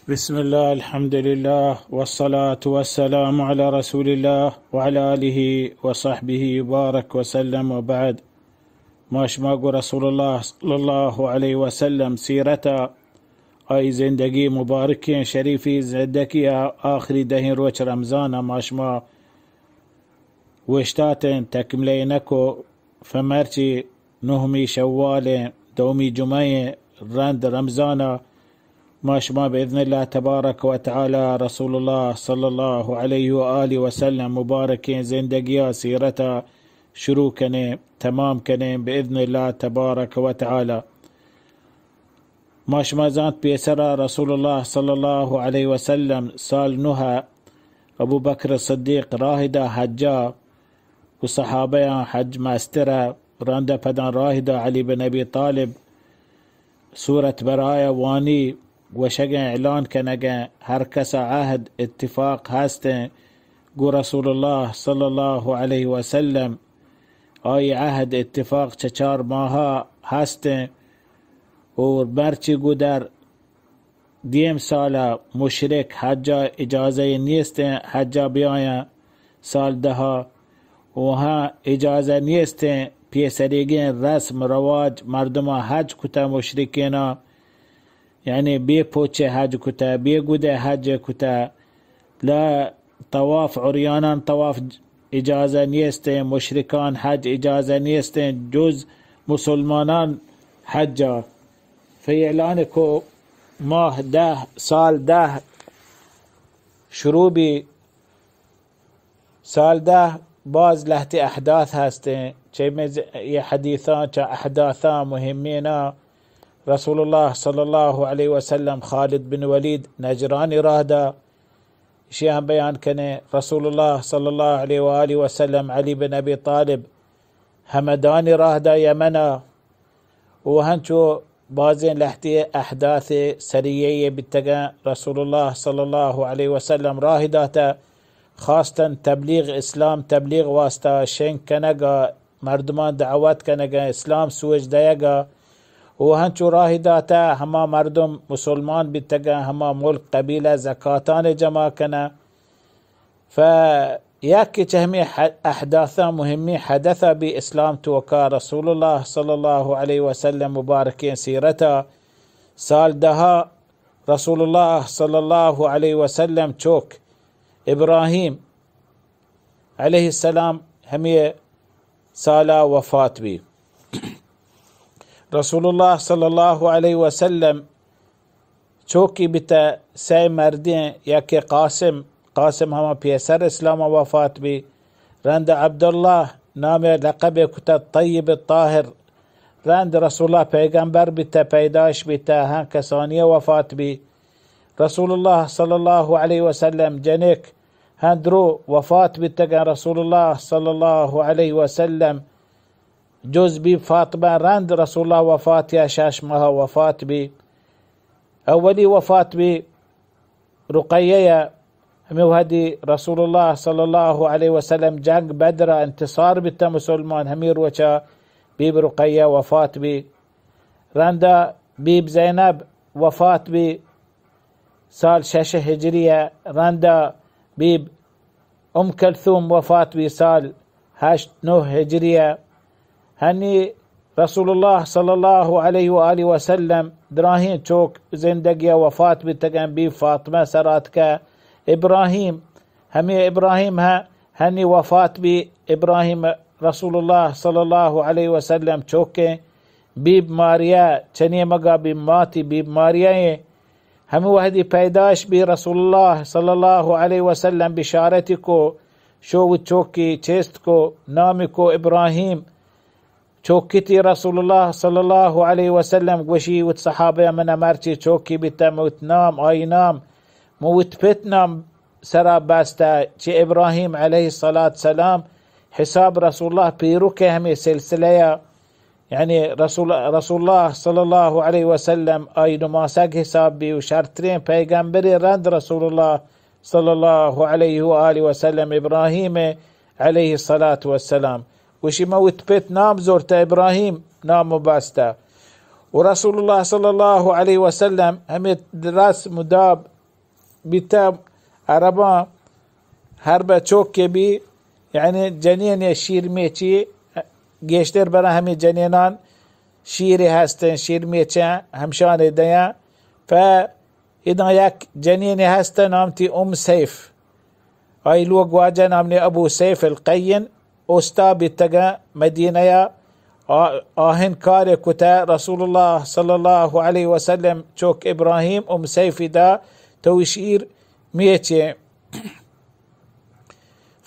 بسم الله، الحمد لله، والصلاة والسلام على رسول الله وعلى آله وصحبه وبارك وسلم وبعد. ما شما گو رسول الله صلى الله عليه وسلم سیرت ءَ، آئی زندگی مبارکیں شریفی زندگی ءَ، آخری دہیں روچ رمضان ءَ ما شما وشتاتیں، تکملہ نکو، فمرچی نہمی شوال ایں، دومی جمعہ ایں، رند رمضان ءَ، ما شما بإذن الله تبارک و تعالی رسول الله صلى الله عليه وآله وسلم مبارکیں زندگی ءَ، سیرت ءَ شروع کنیں، تمام کنیں بإذن الله تبارک و تعالی. ما شما زانت پیسرا رسول الله صلى الله عليه وسلم سال نہ ءَ ابوبکر صدیق راہ دا حج ءَ، و صحابیاں حج مستر ءَ، رند ءَ پداں راہ دا علی بن ابی طالب سورت برایا وانی، گوشگیں اعلان کنگیں ہر کس ءَ عہد اتفاق ہستیں گو رسول الله صلى الله عليه وسلم، آئی عہد اتفاق چہ چار ماہ ءَ ہستیں، اور مرچی گو در دیم سال ءَ مشرک حج ءَ اجازہ نیستیں حج ءَ بیایاں سال دہ ءَ، و ہاں اجازہ نیستیں پیسریگیں رسم رواج مردماں حج کتہ مشرکیناں، یعنی بے پوچے حج کتہ، بے گدے حج کتہ، لا طواف عریانان طواف اجازہ نیستیں، مشرکان حج اجازہ نیستیں، جز مسلمانان حج ءَ. فی اعلان کو ماہ دہ، سال دہ شروع بی، سال دہ باز لہتے احداث ہستیں، چہ مز-، یہ حدیثاں، چہ احداثاں مہمیناں رسول الله صلى الله عليه وسلم خالد بن ولید نجرانی راہ دا، اشی ہم بیان کنیں، رسول الله صلى الله عليه وآله وسلم علی بن ابی طالب ہمدانی راہ دا یمن ءَ، و ہنچو بازیں لہتے احداث سریہ بیتگاں، رسول الله صلى الله عليه وسلم راہ داتہ، خاصتاً تبلیغ اسلام، تبلیغ واسطہ شنگ کنگ ءَ، مردمان دعوت کنگ ءَ، اسلام سوج دئیگ ءَ، و ہنچو راہ داتہ ہما مردم مسلمان بیتگاں، ہما ملک قبیلہ زکاتان جمع کنہ. ف یکے چہ ہمے ح-، احداثاں مہمیں حدث بی اسلام توکا رسول الله صلى الله عليه وسلم مبارکیں سیرتا سال دہ ءَ رسول الله صلى الله عليه وسلم چوک ابراہیم علیہ السلام ہمے سالا وفات بی. رسول الله صلى الله عليه وسلم چوکی بیتہ سئے مردیں، یکے قاسم، قاسم ہما پیسر اسلام ءَ وفات بی، رند عبداللہ نام ءَ لقب کتہ طیب الطاہر، رند رسول الله پیغمبر بیتہ، پیدائش بیتہ، ہاں کسانی ءَ وفات بی. رسول الله صلى الله عليه وسلم جنک ہاں درو وفات بیتگاں، رسول الله صلى الله عليه وسلم جز بی فاطمہ رند رسول الله وفات یا شش ماہ وفات بی. اولی وفات بی رقیہ یا، ہمے وہدی رسول الله صلى الله عليه وسلم جنگ بدر ءَ انتصار بیتہ مسلمان، ہمے روچا بیب رقیہ وفات بی. رندا بیب زینب وفات بی سال شش ہجری ءَ، رندا بیب ام کلثوم وفات بی سال ہشت نو ہجری ءَ. ہنی رسول الله صلى الله عليه وآله وسلم دراہیں چوک زندگی ءَ وفات بیتگاں، بی فاطمہ سراتکہ ابراہیم، ہمے ابراہیم ہاں ہنی وفات بی. ابراہیم رسول الله صلى الله عليه وسلم چوکیں، بیب ماریہ چنی مگا بی ماتی بیب ماریہ ایں. ہمے وہدی پیدائش بی رسول الله صلى الله عليه وسلم بشارتی کو، شو وت چوکی چیست کو، نامی کو ابراہیم. چوکی تی رسول الله صلى الله عليه وسلم گوشی وت صحابہ من مرچی چوکی بیتم وت نام آئی نام مو وت پت نام سرا بستہ چہ ابراہیم علیہ الصلاة والسلام حساب رسول الله پیروک ہمے سلسلہ یا یعنی رسول، رسول الله صلى الله عليه وسلم آئی نماسگ حساب بی و شرترین پیغمبر رند رسول الله صلى الله عليه وآله وسلم ابراہیم علیہ الصلاة والسلام. گوشی من وت پت نام زرتہ ابراہیم نام بستہ. و رسول الله صلى الله عليه وسلم ہمے رسم و داب بیتہ عرباں ہر بہ چوکے بی، یعنی جنین شیر میچی، گیشتر برا ہمے جنینان شیرے ہستیں، شیر میچیں ہمشانے دیاں۔ پہ ادا یک جنینے ہستہ نام تی ام سیف۔ آئی لوگ واجہ نام نے ابو سیف القین، اوستا بیتگاں مدینہ یا۔ آ-، آہن کارے کتہ رسول اللہ صلی اللہ علیہ وسلم چوک ابراہیم ام سیف دا تو شیر میچے۔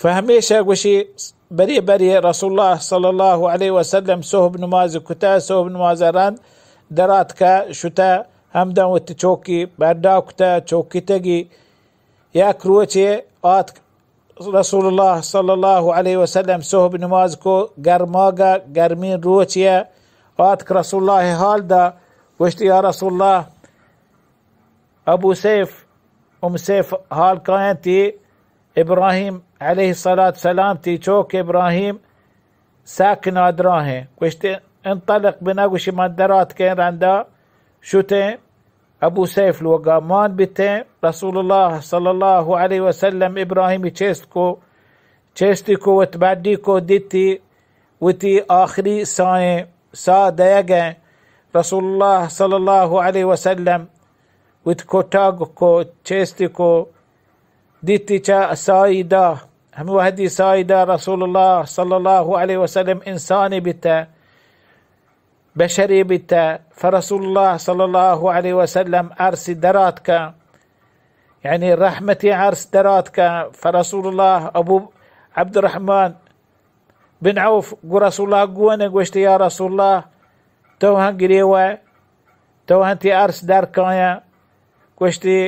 فہمیشہ گوشی، بری بری رسول اللہ صلی اللہ علیہ وسلم صحب نماز کتہ، صحب نماز رند دراتکہ شتہ، ہمداں وت چوکی بڈا کتہ، چوکی تگی۔ یک روچے آتک رسول اللہ صلی اللہ علیہ وسلم صحب نماز کو، گرماگا، گرمین روچے آتک رسول اللہ حال دا، گوشت، یا رسول اللہ، ابو سیف، ام سیف حال کاینتی ابراہیم علیہ الصلوۃ والسلام تی چوک ابراہیم ساک نادراہیں۔ گوشتی، انطلق بنا، گوشی، من دراتکیں رندا شتیں ابو سیف لوگا مان بیتیں۔ رسول اللہ صلی اللہ علیہ وسلم ابراہیمی چیست کو، چیستی کو وت بڈی کو دیتی وتی آخری سائیں سا دئیگیں۔ رسول اللہ صلی اللہ علیہ وسلم وتی کٹاگ کو، چیستی کو، دیتی چہ سائی دا، ہمے وہدی سائی دا رسول اللہ صلی اللہ علیہ وسلم انسانے بیتہ، بشرے بیتہ، فرسول اللہ صلی اللہ علیہ وسلم عرصی دراتکہ، یعنی رحمتی عرص دراتکہ، فرسول اللہ ابو عبدالرحمن بن عوف گو رسول اللہ گونے، گوشتی، یا رسول اللہ، تو ہن گریوہ، تو ہن تی عرص در کایاں۔ گوشتی،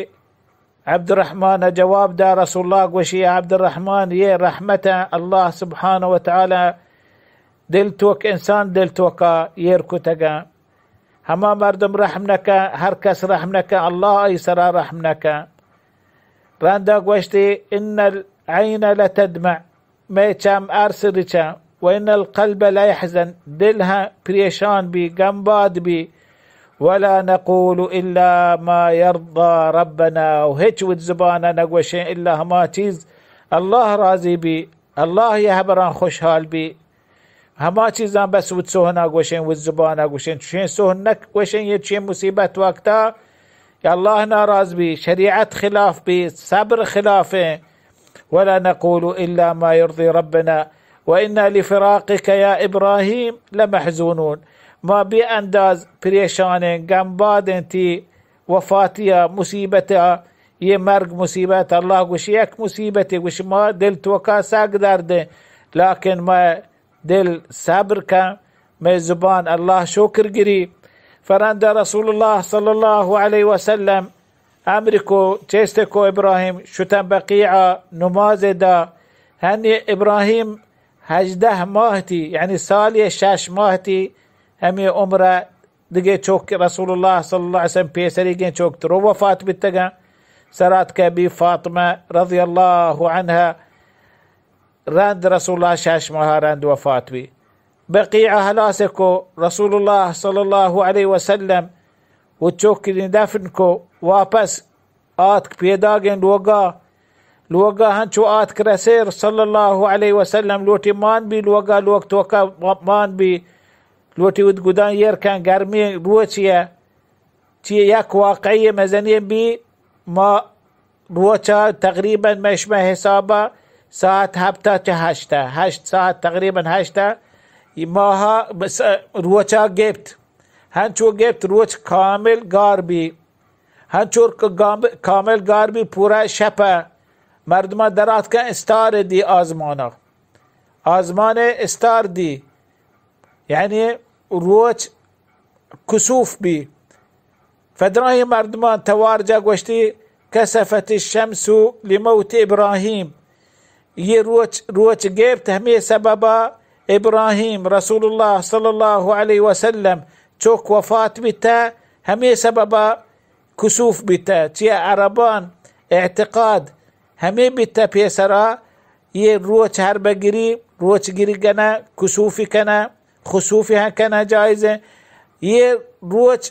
عبدالرحمن جواب دا، رسول اللہ گوشی، عبدالرحمن، یہ رحمت اللہ سبحانہ و تعالی دل توک، انسان دل توکا ایر کتگا۔ ہما مردم رحم نکن، ہر کس رحم نکن، اللہ آئی سرا رحم نکن۔ رندا گوشتی، ان العین لتدمع، مئے چم ارس رچاں، و ان القلب لیحزن، دل ہم پریشان بی، گمباد بی، ولا نقول الا ما یرضی ربنا، و ہچ وت زبانا نگوشیں الا ہما چیز اللہ راضی بی، اللہ یہ ہبراں خوشحال بی۔ ہما چیزاں بس وت سوہنا گوشیں، وت زبانا گوشیں۔ چوشیں سوہن نہ گوشیں، یہ چوشیں مصیبت وقتا کہ اللہ ناراض بی، شریعت خلاف بی، صبر خلافیں۔ ولا نقول الا ما یرضی ربنا و انا لفراقک یا ابراہیم لمحزونون۔ ما بے انداز پریشانیں، گمبادیں تی وفاتیا، مصیبتا، یہ مرگ مصیبت۔ اللہ گوشی یک مصیبتے، گوشی ما دل توکا سگ دردیں، لیکن ما دل صبر کن، مئے زبان اللہ شکر گری۔ فرند رسول اللہ صلی اللہ علیہ وسلم امر کو، چیست کو ابراہیم، شتن بقیعہ نماز دا۔ ہنی ابراہیم ہژدہ ماہ تی، یعنی سالی شش ماہ تی، ہمی عمرہ دگہ چوک رسول اللہ صلی اللہ علیہ وسلم پیسریگیں چوک ترو وفات بیتگاں۔ سرات کہ بی فاطمہ رضی اللہ عنہا رند رسول اللہ شش ماہ رند وفات بی۔ بقیعہ ہلاس کو، رسول اللہ صلی اللہ علیہ وسلم و چوکیں دفن کو، واپس آتک پیداگیں لوگا، لوگا ہنچو آتک رسے صلی اللہ علیہ وسلم لوٹی مان بی، لوگا لوگ توکا مان بی، لوٹی ود گدان یر کن، گرمی روچی چی یک واقعی مزنی بی۔ ما روچا تقریباً مئے شمئے حسابا ساعت ہپتا چہ ہشتا، ہشت ساعت، تقریباً ہشتا، ماہا بس روچا گپت، ہنچو گپت روچ کامل گار بی، ہنچو کہ گام-، کامل گار بی پورا شپا مردمان دراتکن استار دی آزمانا، آزمان استار دی، یعنی روچ کسوف بی۔ فدراہیں مردمان توار جا گوشتی، کسفت الشمس لموت ابراہیم۔ یہ روچ، روچ گپت ہمے سببا ابراہیم رسول اللہ صلی اللہ علیہ وسلم چوک وفات بیتہ، ہمے سببا کسوف بیتہ۔ چیا عربان اعتقاد ہمے بیتہ پیسرا، یہ روچ ہر بگری، روچ گری کنہ، کسوفی کنہ، خسوفی ہم کنہ جائز ہیں۔ یہ روچ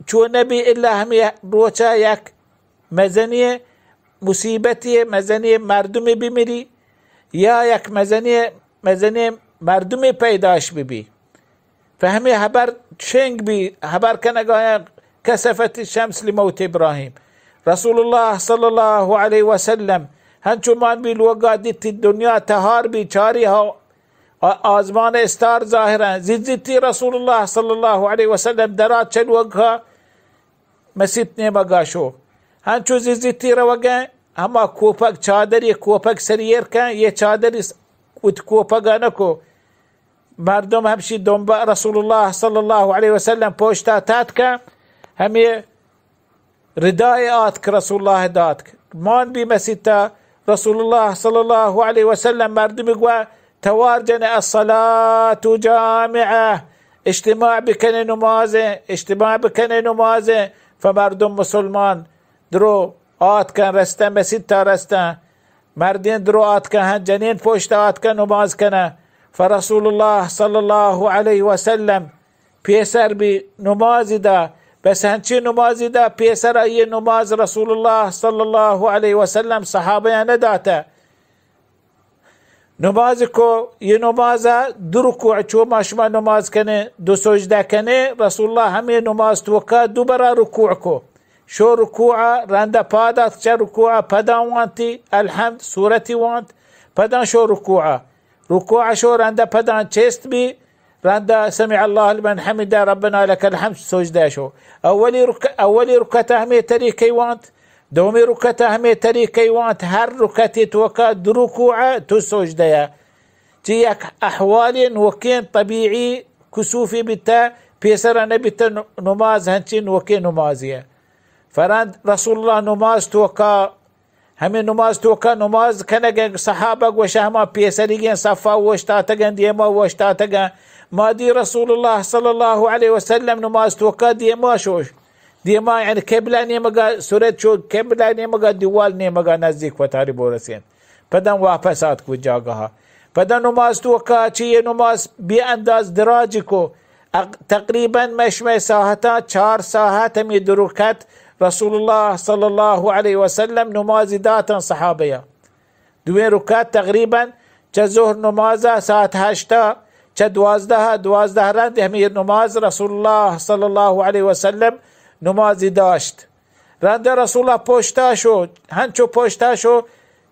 چو نبی الا ہمے روچا یک مزنی مصیبتی مزنی مردمی بمری یا یک مزنی، مزنی مردمی پیداش ببی. فہمی ہبر شنگ بی، ہبر کنگایا کسفت الشمس لموت ابراہیم. رسول اللہ صلی اللہ علیہ وسلم ہنچو مان بی لوگا دیتی دنیا تہار بی چاری ہا آ-، آزمان استار ظاہر ہیں. زیزیتی رسول اللہ صلی اللہ علیہ وسلم درات چلوگا مسیت نیمگا شو. ہنچو زیزیتی روگیں ہما کوپگ چادری کوپگ سریر کن، یہ چادری س-، وت کوپگا نکو. مردم ہمشی دنبا رسول اللہ صلی اللہ علیہ وسلم پوشتا تاتکا، ہمیں ردائے آتک رسول اللہ داتک. مان بی مسیتا رسول اللہ صلی اللہ علیہ وسلم مردمی گوا توار جن الصلاة جامعہ، اجتماع بکنے نمازیں، اجتماع بکنے نمازیں. فمردم مسلمان درو آتکن رستن، مسیتا رستن، مردین درو آتکن ہن، جنین پوشتا آتکن نماز کنن. فرسول اللہ صلی اللہ علیہ وسلم پیسر بی نمازی دا، بس ہنچی نمازی دا پیسر آئی نماز رسول اللہ صلی اللہ علیہ وسلم صحابیان نداتا. نماز کو، یہ نماز دو رکوع، چو ما شما نماز کنے دو سجدہ کنے، رسول اللہ ہمیں نماز توکا دو برا رکوع کو. شو رکوع، رندا پاد آتک چہ رکوع، پدا وانتی الحمد سورتی وانت، پدا شو رکوع. رکوع شو رندا پدا چست بی، رندا سمع اللہ لمن حمده ربنا لك الحمد سجدہ شو. اولی رک-، اولی رکعت ہمیں طریقے وانت، دومی رکعت ہمیں طریقے وانت، ہر رکعتی توکا دو رکوع تو سجدہ یا. چی یک احوال نوکیں طبیعی کسوفی بیتا، پیسر نبیتا، ن-، نماز ہنچی نوکیں نمازی. فرند رسول اللہ نماز توکا ہمیں نماز توکا نماز کنگیں صحابہ گوشہ ہما پیسریگیں صفا اوشتاتگیں، دیما اوشتاتگیں. ما دی رسول اللہ صلی اللہ علیہ وسلم نماز توکا دیما شوش. دیما یعنی قبلہ نیمگا سرت شو، قبلہ نیمگا دیوال نیمگا نزدیک وتاری بورسین. پدا واپس آتک و جاگہا. پدا نماز توکا چی یہ نماز بے انداز دراجی کو. اق-، تقریباً مشمع ساعتا چار ساعت ہمیں درکت رسول اللہ صلی اللہ علیہ وسلم نمازی داتن صحابیہ. دویں رکعت تقریباً چہ ظہر نمازا ساعت ہشتا، چہ دوازدہ، دوازدہ رند ہمیں نماز رسول اللہ صلی اللہ علیہ وسلم نمازی داشت. رند رسول اللہ پشتا شو، ہنچو پشتا شو،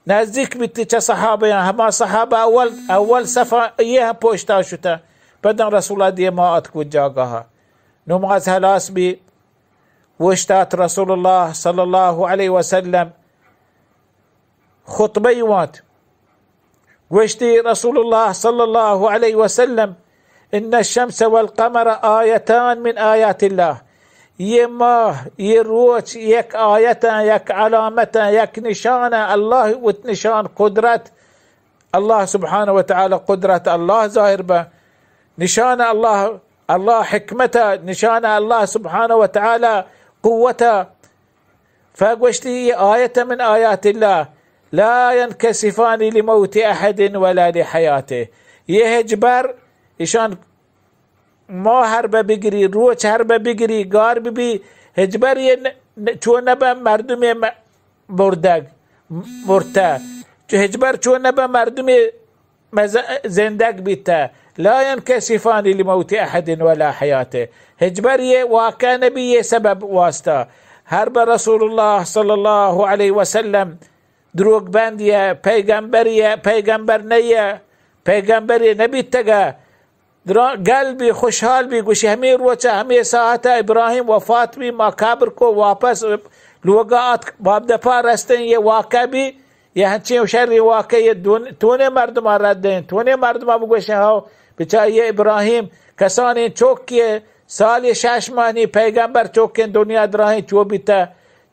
نزدیک بیتی چہ صحابیاں، ہما صحابہ اول، اول صفا یہ ہم پشتا شتا. پدا رسول اللہ دیما آتک و جاگہا. نماز ہلاس بی، وشتات رسول اللہ صلی اللہ علیہ وسلم خطبہ وانت. گوشتی رسول اللہ صلی اللہ علیہ وسلم، ان الشمس والقمر آیتان من آیات اللہ. یہ ماہ، یہ روچ یک آیتاں، یک علامتاں، یک نشاناں، اللہ وت نشان قدرت، اللہ سبحانہ و تعالی قدرت اللہ ظاہر بہ، نشان اللہ، اللہ حکمت، نشان اللہ سبحانہ و تعالی قوت. فگوشتی، یہ آیت من آیات اللہ، لا ينكسفان لموت احد ولا لحیاته. یہ ہچبر، ایشان ماہ ہر بہ بگری، روچ ہر بہ بگری، گار بہ بی، ہچبر یہ ن-، ن-، چو نبہ مردم م-، مردگ، مرتہ. چو ہچبر چو نبہ مردم مز-، زندگ بیتہ. لا ينكسفان لموت احد ولا حیاته. ہچبر یہ واقع نبی یہ سبب واسطہ. ہر بہ رسول اللہ صلی اللہ علیہ وسلم دروگ بند یہ، پیغمبر یہ، پیغمبر نہ یہ، پیغمبر یہ نبیتگہ. درا-، گل بی، خوشحال بی، گوشی، ہمے روچا، ہمے ساعتا ابراہیم وفات بی، ما قبر کو واپس لوگا آتک، باب دپا رستیں، یہ واقع بی، یہ ہنچیں شریں واقع، یہ دون-، تونے مردما رد دیں، تونے مردما بگوشیں، ہاو، بچا یہ ابراہیم کسانیں چوکے، سال شش ماہ نی پیغمبر چوکیں دنیا دراہیں چو بیتا،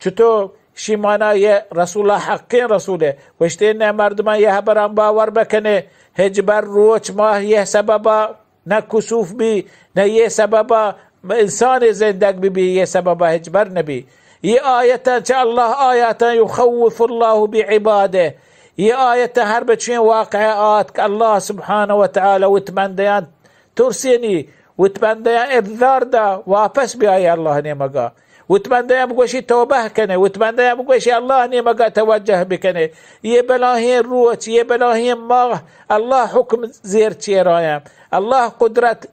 چتو شی مانا یہ رسول اللہ حقیں رسولے. گوشتے نہ مردمان یہ حبران باور بکنے، ہچبر روچ ماہ یہ سببا نہ کسوف بی، نہ یہ سببا انسان زندگ بی، بی یہ سببا ہچبر نبی. یہ آیتاں چہ اللہ آیاتاں یخوف اللہ بعبادہ. یہ آیتاں ہر بچیں واقعہ آتک اللہ سبحانہ و تعالی وت بندیان ترسینی، وت بندیان انذار دا، واپس بیائے اللہ نیمگا. وت بندہ ہم گوشی توبہ کنے، وت بندہ ہم گوشی اللہ نیمگا توجہ بکنے. یہ بلاہیں روچ، یہ بلاہیں ماہ، اللہ حکم زیر چیرایاں، اللہ قدرت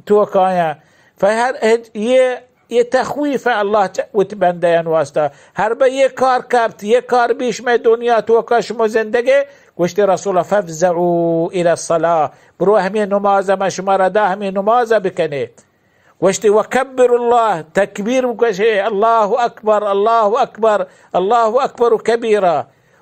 توکایاں. فہر یہ، یہ تخویف اللہ چ-، وت بندیان واسطہ. ہر بہ یہ کار کپت، یہ کار بیش میں دنیا توکا شما زندگے، گوشتی رسول، فافزعوا الی الصلاة، برو ہمیں نماز، ما شما را دا ہمیں نماز بکنے. گوشتی، وکبر اللہ، تکبیر بگوشے، اللہ اکبر، اللہ اکبر، اللہ اکبر کبیرا.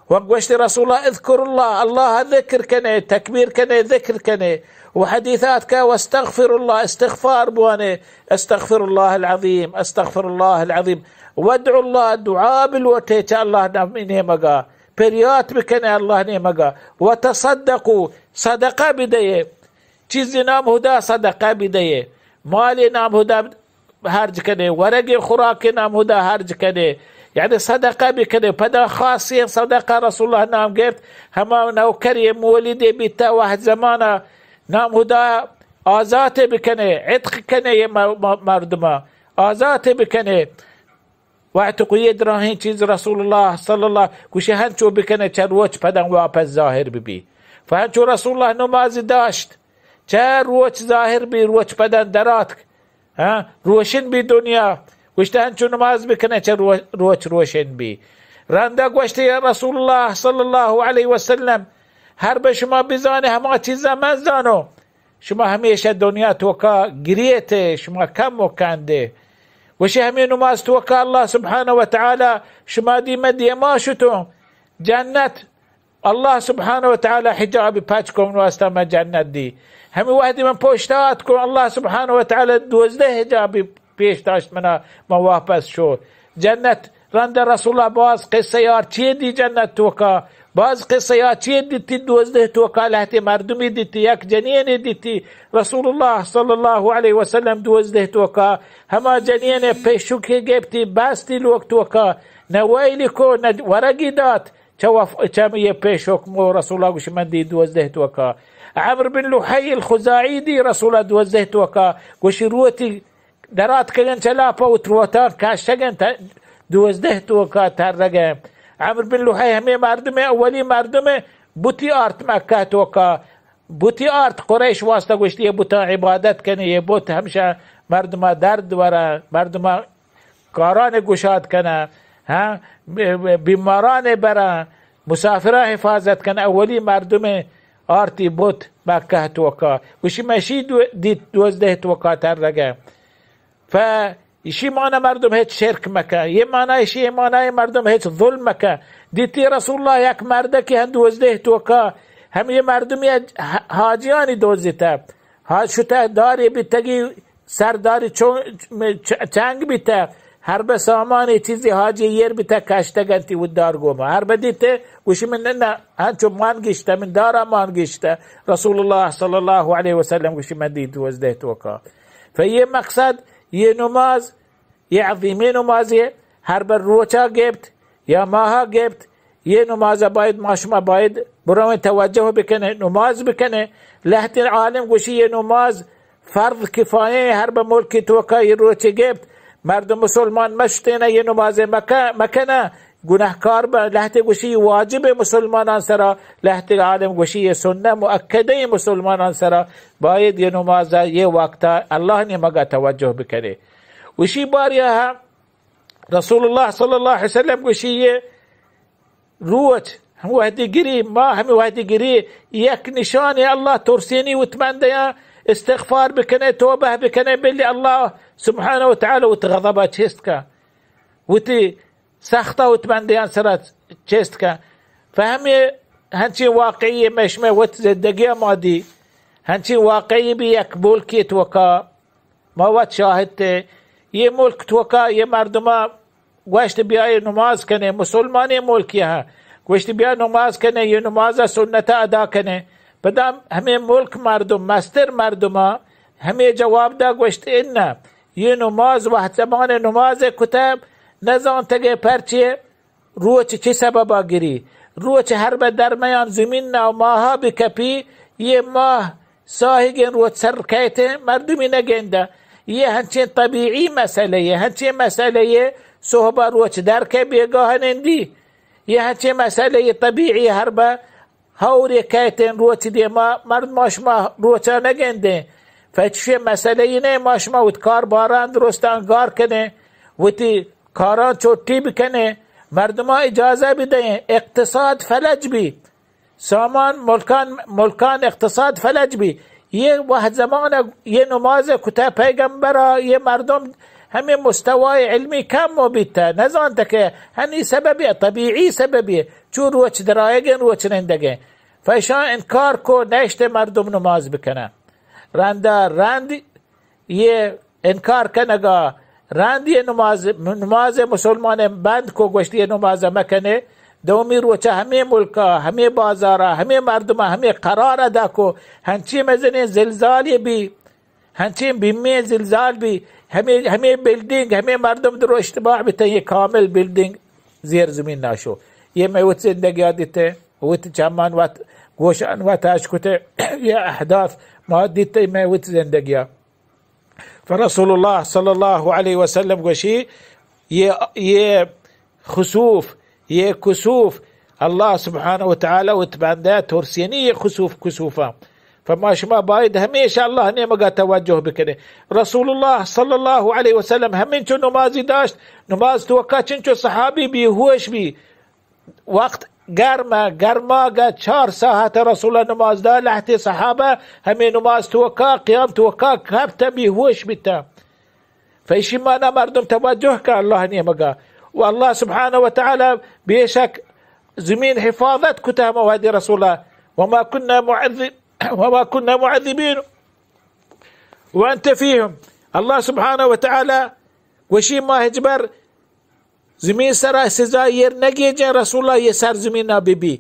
و گوشتی رسول اللہ، اذکر اللہ، اللہ ذکر کنے، تکبیر کنے، ذکر کنے. و حدیثات کا، واستغفر اللہ، استغفار بوانے، استغفر اللہ العظیم، استغفر اللہ العظیم. وادع اللہ، دعا بلوٹے چہ اللہ نام نیمگا، پریات بکنے اللہ نیمگا. وتصدقوا، صدقہ بدے، چیزی نام ہدا صدقہ بدے، مالی نام ہدا ہرج کنے، ورگے خوراکے نام ہدا ہرج کنے، یعنی صدقہ بکنے. پدا خاصیں صدقہ رسول اللہ نام گپت، ہما نوکرے مولدے بیتا وہد زمانا نام ہدا آزاتے بکنے، عتق کنے یہ م-، م-، مردما آزاتے بکنے. واعتقوا، یہ دراہیں چیز رسول اللہ صلی اللہ گوشی ہنچو بکنے چہ روچ پدن واپس ظاہر ببی. فہنچو رسول اللہ نماز داشت، چہ روچ ظاہر بی، روچ پدن دراتک، ہاں، روشن بی دنیا. گوشت ہنچو نماز بکنے چہ رو-، روچ روشن بی. رندا گوشت یا رسول اللہ صلی اللہ علیہ وسلم، ہر بہ شما بزانے ہما چیزا من زانو. شما ہمیشہ دنیا توکا گریتے، شما کم و کندے. گوشی ہمیں نماز توکا اللہ سبحانہ و تعالی شما دیمہ دیما شتوں. جنت اللہ سبحانہ و تعالی حجاب پچ کن واسطہ من جنت دی. ہمیں وحدی من پشت آتکوں، اللہ سبحانہ و تعالی دوزدہ حجاب پیش داشت منا، من واپس شو جنت. رند رسول اللہ باز قصہ یار چیے دی جنت توکا، باز قصہ یار چیے دیتی دوزدہ توکا، لہتے مردمی دیتی، یک جنینے دیتی. رسول اللہ صلی اللہ علیہ وسلم دوزدہ توکا ہما جنینے پیشوکی گپتی، بستی لوگ توکا، نہ ویلی کو، نہ ورگی دات. چہ وف-، چہ یہ پیشوک مو رسول اللہ گوشی من دی دوزدہ توکا. عمرو بن لحی الخزاعی دی رسول اللہ دوزدہ توکا، گوشی روتی دراتکگن چہ لاپا و تروتان کشتگن تا دوزدہ توکا ترگن. عمرو بن لحی ہمیں مردم، اولی مردم بتی آرت مکہ توکا. بتی آرت، قریش واسطہ گوشتی یہ بتاں عبادت کنی، یہ بت ہمشہ مردما درد ورا، مردما کاران گشاد کناں، ہاں، بی-، بی-، بیماران براں، مسافراں حفاظت کناں. اولی مردم آرتی بت مکہ توکا. گوشی مشی دو-، دیت دوزدہ توکا ترگا. ف ایشی مانا مردم ہچ شرک مکن. یہ مانا ایشی، یہ مانا یہ مردم ہچ ظلم مکن. دیتی رسول اللہ یک مردکی ہم دوزدہ توکا، ہم یہ مردمی حاجیانی دوزیتا. حاج شتا داری بیتگی سرداری چو-، چ-، چنگ بیتہ، ہر بہ سامان چیزی حاجی ایر بیتہ کشتگ انتی ودار گوما. ہر بہ دیتہ گوشی من نہ، نہ، ہنچو مان گشتہ، من دارا مان گشتہ. رسول اللہ صلی اللہ علیہ وسلم گوشی من دی دوزدہ توکا. فیہ مقصد، یہ نماز، یہ عظیمیں نمازے، ہر بہ روچا گپت، یا ماہا گپت، یہ نماز باید ما شما باید برویں توجہ بکنیں، نماز بکنیں. لہتیں عالم گوشی یہ نماز فرض کفایہ، ہر بہ ملکی توکا یہ روچے گپت، مردم مسلمان مشتینہ یہ نماز مکہ-، مکنہ، گناہکار بہ. لہتے گوشی واجب مسلمانان سرا، لہتے عالم گوشی یہ سنہ مؤکدہ مسلمانان سرا، باید یہ نماز یہ وقتا اللہ نیمگا توجہ بکنیں. وشی باریا رسول اللہ صلی اللہ علیہ وسلم گوشی یہ روچ ہم وحدی گری، ما ہم وحدی گری، یک نشان اللہ ترسینی وت بندیاں، استغفار بکنے، توبہ بکنے، بلی اللہ سبحانہ و تعالی وت غضب چست کا، وتی سخت وت بندیاں سرا چست کا. فہمی ہنچی واقعی میں شمے وت زندگی ما دی، ہنچی واقعی بھی یک ملکی توکا ما وت شاہد تے، یہ ملک توکا یہ مردما گوشت بیا یہ نماز کنے، مسلمانی ملک یہ، گوشت بیا نماز کنے، یہ نماز سنت ادا کنے. پدا ہمیں ملک مردم، مستر مردما ہمیں جواب دا، گوشت انہ، یہ نماز وحد زمان نماز کتہ، نزانتگے پرچے روچ چہ سببا گری؟ روچ ہر بہ درمیان زمین نا ماہا بکپی، یہ ماہ ساہگیں روچ سر کئیتیں، مردمی نگندہ. یہ ہنچیں طبیعی مسئلہ یہ، ہنچیں مسئلہ یہ صحبہ روچ در کے بیگاہ نندی۔ یہ ہنچیں مسئلہ یہ طبیعی ہر بہ ہور یہ کہتیں روچ دیما مرد ما شما روچا نگندیں۔ فچشے مسئلہ یہ نہیں، ما شما وت کار باران درستان گار کنیں، وتی کاران چوٹی بکنیں، مردمان اجازہ بدیں، اقتصاد فلج بی۔ سامان ملکان، ملکان اقتصاد فلج بی۔ یہ وہد زمان یہ نماز کتہ پیغمبرا، یہ مردم ہمیں مستوای علمی کم و بیتہ، نزانتہ کہ ہنی سببی طبیعی سببی چو روچ درائگیں روچ نندگیں۔ فیشان انکار کو نشت مردم نماز بکنہ۔ رندا رند یہ انکار کنگا، رند یہ نماز، نماز مسلمان بند کو، گوشتی یہ نماز مکنے۔ دومی روچہ ہمیں ملکا، ہمیں بازارا، ہمیں مردما، ہمیں قرار ادا کو، ہنچی مزنیں زلزال یہ بی، ہنچیں بیمیں زلزال بی، ہمیں، ہمیں بلڈنگ، ہمیں مردم درو اشتباہ بیتہ، یہ کامل بلڈنگ زیر زمین ناشو۔ یہ میں وت زندگی دیتے، وت چمان وت گوشان وت اش کتے، یہ احداث ما دیتے میں وت زندگی۔ فرسول اللہ صلی اللہ علیہ وسلم گوشی، یہ، یہ خسوف، یہ کسوف، اللہ سبحانہ و تعالی وت بندہ ترسینی یہ خسوف کسوفا۔ فما شما باید ہمیشہ اللہ نیمگا توجہ بکنے۔ رسول اللہ صلی اللہ علیہ وسلم ہمینچو نمازی داشت، نماز توکا چنچو صحابی بے ہوش بی، وقت گرم، گرماگا چار ساعت رسول اللہ نماز دا، لہتے صحابہ ہمیں نماز توکا، قیام توکا کپتہ، بے ہوش بیتہ۔ فیشی مانا مردم توجہ کا اللہ نیمگا۔ و اللہ سبحانہ و تعالی بے شک زمین حفاظت کتہ ہما وہدی رسول اللہ۔ وما كنا معذب-، وما كنا معذبين وانت فيهم۔ اللہ سبحانہ و تعالی گوشی ما ہچبر زمین سرا سزا ایر نگیجیں رسول اللہ یہ سرزمینا ببی۔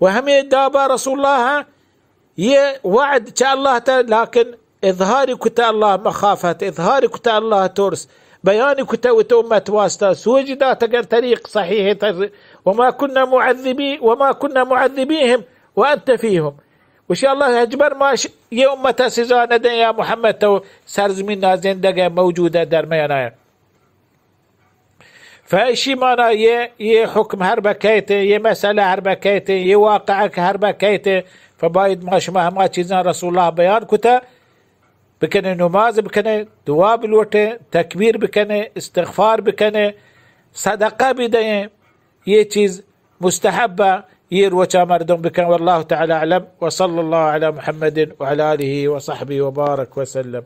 و ہمیں دابا رسول اللہ یہ وعد چہ اللہ تعالی، لیکن اظہار کتہ اللہ مخافت، اظہار کتہ اللہ ترس، بیان کتہ وت امت واسطہ، سوج داتہ اگر طریق صحیح تر۔ وما كنا معذبي، وما كنا معذبيهم وانت فيهم۔ وشی اللہ ہچبر ما ش-، یہ امت سزا ندیں یا محمد تو سرزمینا زندگ ئے، موجود ئے، درمیان ئے۔ فیشی مانا یہ، یہ حکم ہر بہ کئیت، یہ مسئلہ ہر بہ کئیت، یہ واقعہ کہ ہر بہ کئیت، فباید ما شما ہما چیزاں رسول اللہ بیان کتہ بکنے، نماز بکنے، دعا بلوٹے، تکبیر بکنے، استغفار بکنے، صدقہ بدئیں، یہ چیز مستحبہ، یہ روچا مردم بکن۔ واللہ تعالی اعلم، وصلی اللہ علی محمد وعلی آلہ وصحبہ وبارک وسلم۔